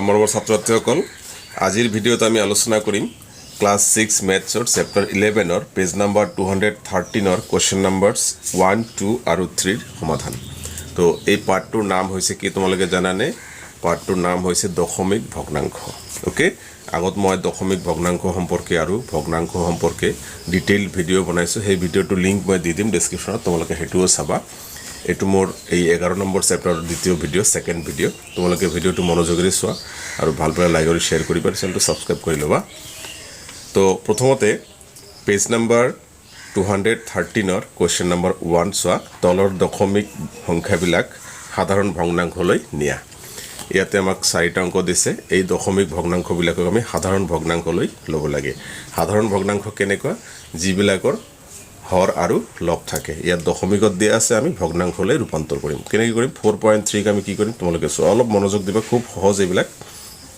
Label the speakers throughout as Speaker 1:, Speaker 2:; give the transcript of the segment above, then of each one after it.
Speaker 1: মৰমৰ ছাত্ৰ ছাত্ৰীসকল, আজিৰ ভিডিঅ'ত আমি আলোচনা কৰিম ক্লাছ 6 মেথছৰ চেপ্টাৰ 11ৰ পেজ নাম্বাৰ 213ৰ কুৱেশ্যন নাম্বাৰছ 1, 2 আৰু 3ৰ সমাধান। তো এই পাৰ্টটোৰ নাম হৈছে কি, তোমালোকে জানানে? পাৰ্টটোৰ নাম হৈছে দশমিক ভগ্নাংশ। অ'কে, আগত মই দশমিক ভগ্নাংশ সম্পৰ্কে আৰু ভগ্নাংশ সম্পৰ্কে ডিটেইল ভিডিঅ' বনাইছোঁ। সেই ভিডিঅ'টোৰ লিংক মই দি দিম ডেছক্ৰিপশ্যনত, তোমালোকে সেইটোও চাবা। এইটো মোৰ এই 11 নম্বৰ চেপ্টাৰৰ দ্বিতীয় ভিডিঅ', ছেকেণ্ড ভিডিঅ'। তোমালোকে ভিডিঅ'টো মনোযোগেৰে চোৱা আৰু ভাল পালে লাইক আৰু শ্বেয়াৰ কৰিবা, চেনেলটো ছাবস্ক্ৰাইব কৰি ল'বা। তো প্ৰথমতে পেজ নাম্বাৰ 213ৰ কুৱেশ্যন নম্বৰ 1 চোৱা। তলৰ দশমিক সংখ্যাবিলাক সাধাৰণ ভগ্নাংশলৈ নিয়া। ইয়াতে আমাক চাৰিটা অংক দিছে। এই দশমিক ভগ্নাংশবিলাকক আমি সাধাৰণ ভগ্নাংশলৈ ল'ব লাগে। সাধাৰণ ভগ্নাংশ কেনেকুৱা? যিবিলাকৰ হৰ আৰু লব থাকে। ইয়াত দশমিকত দিয়া আছে, আমি ভগ্নাংশলৈ ৰূপান্তৰ কৰিম। কেনেকৈ কৰিম? 4.3ক আমি কি কৰিম, তোমালোকে চোৱা। অলপ মনোযোগ দিবা, খুব সহজ এইবিলাক,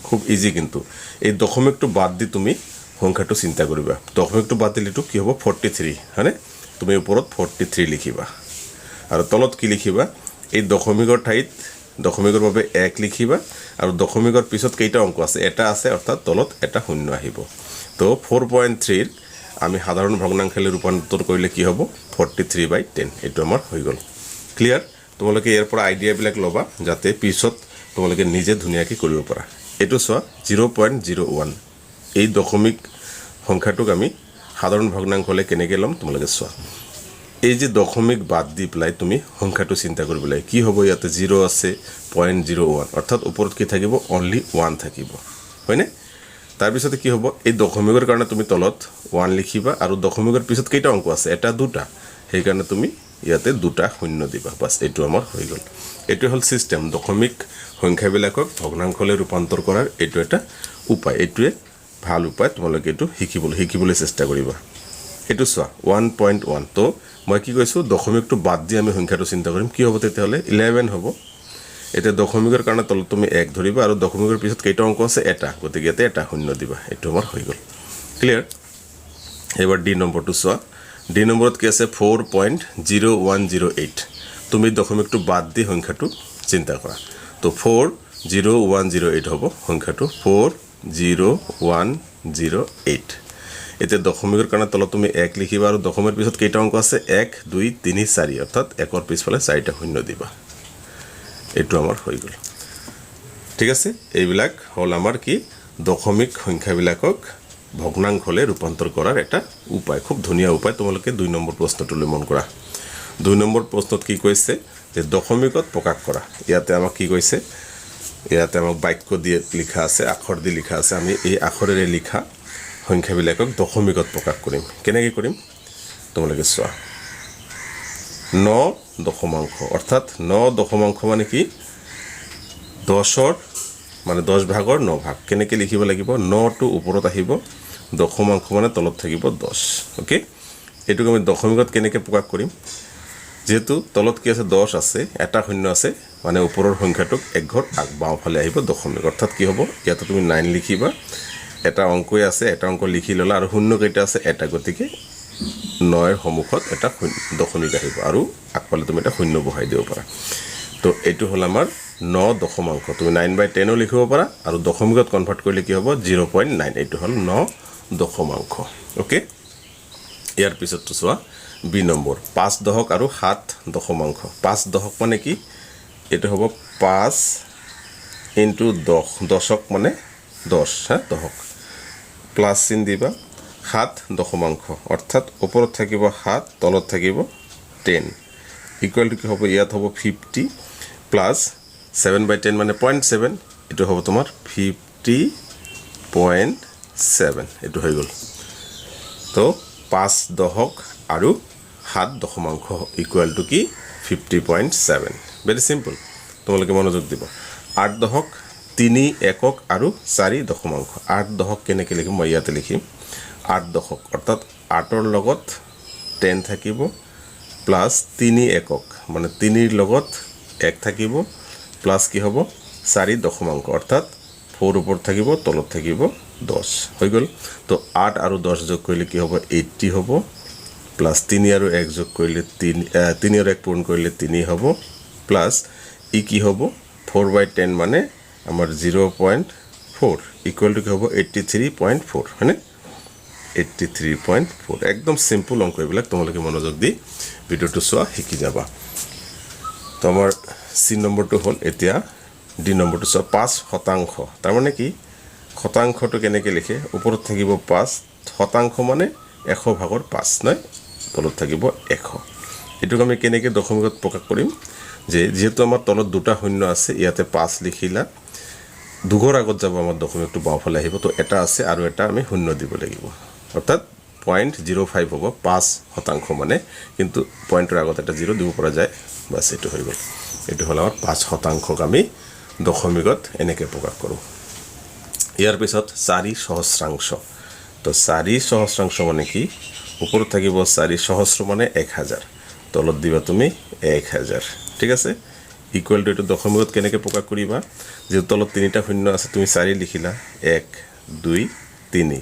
Speaker 1: খুব ইজি। কিন্তু এই দশমিকটো বাদ দি তুমি সংখ্যাটো চিন্তা কৰিবা। দশমিকটো বাদ দিলেতো কি হ'ব? 43, হয়নে? তুমি ওপৰত 43 লিখিবা আৰু তলত কি লিখিবা? এই দশমিকৰ ঠাইত দশমিকৰ বাবে এক লিখিবা আৰু দশমিকৰ পিছত কেইটা অংক আছে? এটা আছে, অৰ্থাৎ তলত এটা শূন্য আহিব। তো 4.3ৰ আমি সাধাৰণ ভগ্নাংশলৈ ৰূপান্তৰ কৰিলে কি হ'ব? 43/10। এইটো আমাৰ হৈ গ'ল। ক্লিয়াৰ? তোমালোকে ইয়াৰ পৰা আইডিয়াবিলাক ল'বা, যাতে পিছত তোমালোকে নিজে ধুনীয়াকৈ কৰিব পাৰা। এইটো চোৱা, 0.01। এই দশমিক সংখ্যাটোক আমি সাধাৰণ ভগ্নাংশলৈ কেনেকৈ ল'ম, তোমালোকে চোৱা। এই যে দশমিক বাদ দি পেলাই তুমি সংখ্যাটো চিন্তা কৰিব লাগে। কি হ'ব ইয়াতে? জিৰ' আছে, 0.01, অৰ্থাৎ ওপৰত কি থাকিব? অনলি ওৱান থাকিব, হয়নে? তাৰপিছতে কি হ'ব? এই দশমিকৰ কাৰণে তুমি তলত ওৱান লিখিবা আৰু দশমিকৰ পিছত কেইটা অংক আছে? এটা, দুটা। সেইকাৰণে তুমি ইয়াতে দুটা শূন্য দিবা। বাছ, এইটো আমাৰ হৈ গ'ল। এইটো হ'ল ছিষ্টেম। দশমিক সংখ্যাবিলাকক ভগ্নাংশলৈ ৰূপান্তৰ কৰাৰ এইটো এটা উপায়। এইটোৱে ভাল উপায়। তোমালোকে এইটো শিকিবলৈ চেষ্টা কৰিবা। এইটো চোৱা, 1.1। তো মই কি কৈছোঁ? দশমিকটো বাদ দি আমি সংখ্যাটো চিন্তা কৰিম। কি হ'ব তেতিয়াহ'লে? 11 হ'ব। এতিয়া দশমিকৰ কাৰণে তলত তুমি এক ধৰিবা আৰু দশমিকৰ পিছত কেইটা অংক আছে? এটা। গতিকে ইয়াতে এটা শূন্য দিবা। এইটো আমাৰ হৈ গ'ল। ক্লিয়াৰ? এইবাৰ ডি নম্বৰটো চোৱা। ডি নম্বৰত কি আছে? 4.0108। তুমি দশমিকটো বাদ দি সংখ্যাটো চিন্তা কৰা। তো 40108 হ'ব সংখ্যাটো, 40108। এতিয়া দশমিকৰ কাৰণে তলত তুমি এক লিখিবা আৰু দশমিকৰ পিছত কেইটা অংক আছে? এক, দুই, তিনি, চাৰি। অৰ্থাৎ একৰ পিছফালে চাৰিটা শূন্য দিবা। এইটো আমাৰ হৈ গ'ল। ঠিক আছে? এইবিলাক হ'ল আমাৰ কি, দশমিক সংখ্যাবিলাকক ভগ্নাংশলৈ ৰূপান্তৰ কৰাৰ এটা উপায়, খুব ধুনীয়া উপায়। তোমালোকে 2 নম্বৰ প্ৰশ্নটোলৈ মন কৰা। 2 নম্বৰ প্ৰশ্নত কি কৈছে যে দশমিকত প্ৰকাশ কৰা। ইয়াতে আমাক কি কৈছে? ইয়াতে আমাক বাক্য দিয়ে লিখা আছে, আখৰ দি লিখা আছে। আমি এই আখৰেৰে লিখা সংখ্যাবিলাকক দশমিকত প্ৰকাশ কৰিম। কেনেকৈ কৰিম, তোমালোকে চোৱা। ন দশমাংশ, অৰ্থাৎ ন দশমাংশ মানে কি? দহৰ মানে 10 ভাগৰ ন ভাগ। কেনেকৈ লিখিব লাগিব? নটো ওপৰত আহিব, দশমাংশ মানে তলত থাকিব 10। অ'কে, এইটোক আমি দশমিকত কেনেকৈ প্ৰকাশ কৰিম? যিহেতু তলত কি আছে? 10 আছে, এটা শূন্য আছে, মানে ওপৰৰ সংখ্যাটোক এক ঘৰ আগ বাওঁফালে আহিব দশমিক। অৰ্থাৎ কি হ'ব? ইয়াতে তুমি নাইন লিখিবা। এটা অংকই আছে, এটা অংক লিখি ল'লা আৰু শূন্য কেইটা আছে? এটা। গতিকে নয়ৰ সন্মুখত এটা শূন্য দশমিক আহিব আৰু আগফালে তুমি এটা শূন্য বহাই দিব পাৰা। তো এইটো হ'ল আমাৰ ন দশমাংশ। তুমি 9/10ও লিখিব পাৰা আৰু দশমিকত কনভাৰ্ট কৰিলে কি হ'ব? 0.9। এইটো হ'ল ন দশমাংশ। অ'কে, ইয়াৰ পিছতটো চোৱা, বি নম্বৰ, 5 দশক আৰু 7 দশমাংশ। 5 দশক মানে কি? এইটো হ'ব 5 ইনটু 10, দশক মানে 10, হা, দশক। প্লাছ চিন দিবা। 7 দশমাংশ, অৰ্থাৎ ওপৰত থাকিব 7, তলত থাকিব 10। ইকুৱেল টু কি হ'ব? ইয়াত হ'ব 50 প্লাছ 7/10 মানে 0.7। এইটো হ'ব তোমাৰ 50.7। এইটো হৈ গ'ল। তো 5 দশক আৰু 7 দশমাংশ ইকুৱেল টু কি? 50.7। Very simple. তোমালোকে মনোযোগ দিব। 8 দশক 3 একক আৰু 4 দশমাংশ। 8 দশক কেনেকৈ লিখিম? মই ইয়াতে লিখিম। 8 দশক, অৰ্থাৎ আঠৰ লগত 10 থাকিব, প্লাছ 3 একক মানে তিনিৰ লগত এক থাকিব, প্লাছ কি হ'ব? 4 দশমাংশ, অৰ্থাৎ ফ'ৰ ওপৰত থাকিব, তলত থাকিব 10। হৈ গ'ল। তো 8 আৰু 10 যোগ কৰিলে কি হ'ব? 80 হ'ব। প্লাছ তিনি আৰু এক যোগ কৰিলে তিনি, তিনি আৰু এক পূৰণ কৰিলে তিনি হ'ব। প্লাছ ই কি হ'ব? 4/10 মানে আমাৰ 0.4 ইকুৱেল টু কি হ'ব? 83.4, হয়নে? 83.4। একদম চিম্পুল অংক এইবিলাক। তোমালোকে মনোযোগ দি ভিডিঅ'টো চোৱা, শিকি যাবা। তো আমাৰ চি নম্বৰটো হ'ল। এতিয়া ডি নম্বৰটো চোৱা। 5%। তাৰমানে কি? শতাংশটো কেনেকৈ লিখে? ওপৰত থাকিব 5, শতাংশ মানে 100 ভাগৰ 5 নহয়, তলত থাকিব 100। এইটোক আমি কেনেকৈ দশমিকত প্ৰকাশ কৰিম? যে যিহেতু আমাৰ তলত দুটা শূন্য আছে, ইয়াতে 5 লিখিলা, দুঘৰ আগত যাব, আমাৰ দশমিকটো বাওঁফালে আহিব। তো এটা আছে আৰু এটা আমি শূন্য দিব লাগিব, অৰ্থাৎ 0.05 হ'ব 5% মানে। কিন্তু পইণ্টৰ আগত এটা জিৰ' দিব পৰা যায়। বাছ, এইটো হৈ গ'ল। এইটো হ'ল আমাৰ 5%ক আমি দশমিকত এনেকৈ প্ৰকাশ কৰোঁ। ইয়াৰ পিছত চাৰি সহস্ৰাংশ। তো চাৰি সহস্ৰাংশ মানে কি? ওপৰত থাকিব চাৰি, সহস্ৰ মানে 1000, তলত দিবা তুমি 1000। ঠিক আছে? ইকুৱেল টু, এইটো দশমিকত কেনেকৈ প্ৰকাশ কৰিবা? যিহেতু তলত তিনিটা শূন্য আছে, তুমি চাৰি লিখিলা, এক, দুই, তিনি,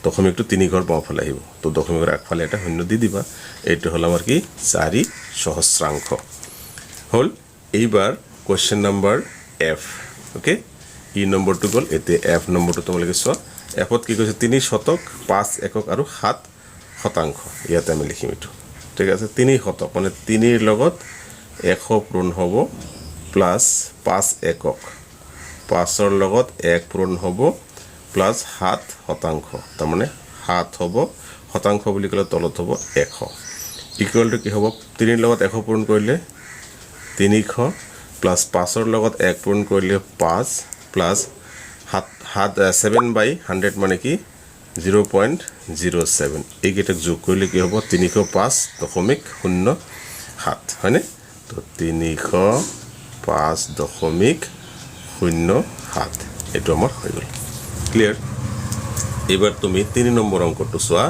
Speaker 1: দশমিকটো তিনি ঘৰ বাওঁফালে আহিব। তো দশমিকৰ আগফালে এটা শূন্য দি দিবা। এইটো হ'ল আমাৰ কি? চাৰি সহস্ৰাংশ হ'ল। এইবাৰ কুৱেশ্যন নম্বৰ এফ। অ'কে, ই নম্বৰটো গ'ল। এতিয়া এফ নম্বৰটো তোমালোকে চোৱা। এফত কি কৈছে? তিনি শতক, 5 একক আৰু 7%। ইয়াতে আমি লিখিম এইটো। ঠিক আছে? তিনি শতক মানে তিনিৰ লগত 100 পূৰণ হ'ব, প্লাছ 5 একক, পাঁচৰ লগত এক পূৰণ হ'ব, প্লাছ 7%, তাৰমানে 7 হ'ব, শতাংশ বুলি ক'লে তলত হ'ব 100। ইকুৱেল টু কি হ'ব? তিনিৰ লগত 100 পূৰণ কৰিলে 300, প্লাছ পাঁচৰ লগত এক পূৰণ কৰিলে 5, প্লাছ সাত, সাত, 7/100 মানে কি? 0.07। এইকেইটাক যোগ কৰিলে কি হ'ব? 305.07, হয়নে? তো 305.07, এইটো আমাৰ হৈ গ'ল। ক্লিয়াৰ? এইবাৰ তুমি তিনি নম্বৰ অংকটো চোৱা।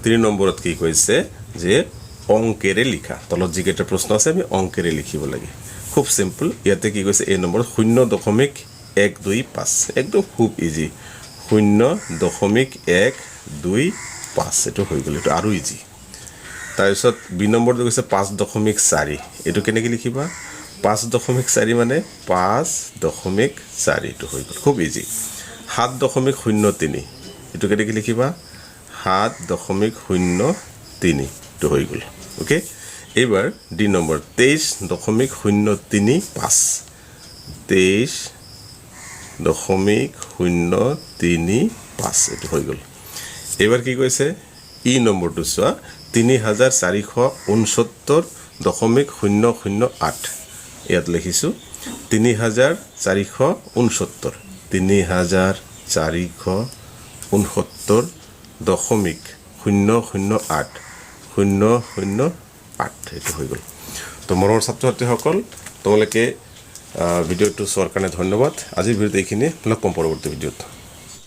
Speaker 1: তিনি নম্বৰত কি কৈছে যে অংকেৰে লিখা। তলত যিকেইটা প্ৰশ্ন আছে, আমি অংকেৰে লিখিব লাগে। খুব চিম্পল। ইয়াতে কি কৈছে? এই নম্বৰত 0.125। একদম খুব ইজি। 0.125, এইটো হৈ গ'ল। এইটো আৰু ইজি। তাৰপিছত বি নম্বৰটো কৈছে 5.4। এইটো কেনেকৈ লিখিবা? 5.4 মানে 5.4, এইটো হৈ গ'ল, খুব ইজি। 7.03, এইটো কেনেকৈ লিখিবা? 7.03, এইটো হৈ গ'ল। অ'কে, এইবাৰ ডি নম্বৰ 23.035। 23.035, এইটো হৈ গ'ল। এইবাৰ কি কৈছে? ই নম্বৰটো চোৱা। 3469.008। ইয়াত লিখিছোঁ 3469, 3469.008, 008, এইটো হৈ গ'ল। তো মৰমৰ ছাত্ৰ ছাত্ৰীসকল, তোমালোকে ভিডিঅ'টো চোৱাৰ কাৰণে ধন্যবাদ। আজিৰ ভিডিঅ'ত এইখিনিয়ে। লগ পাম পৰৱৰ্তী ভিডিঅ'ত।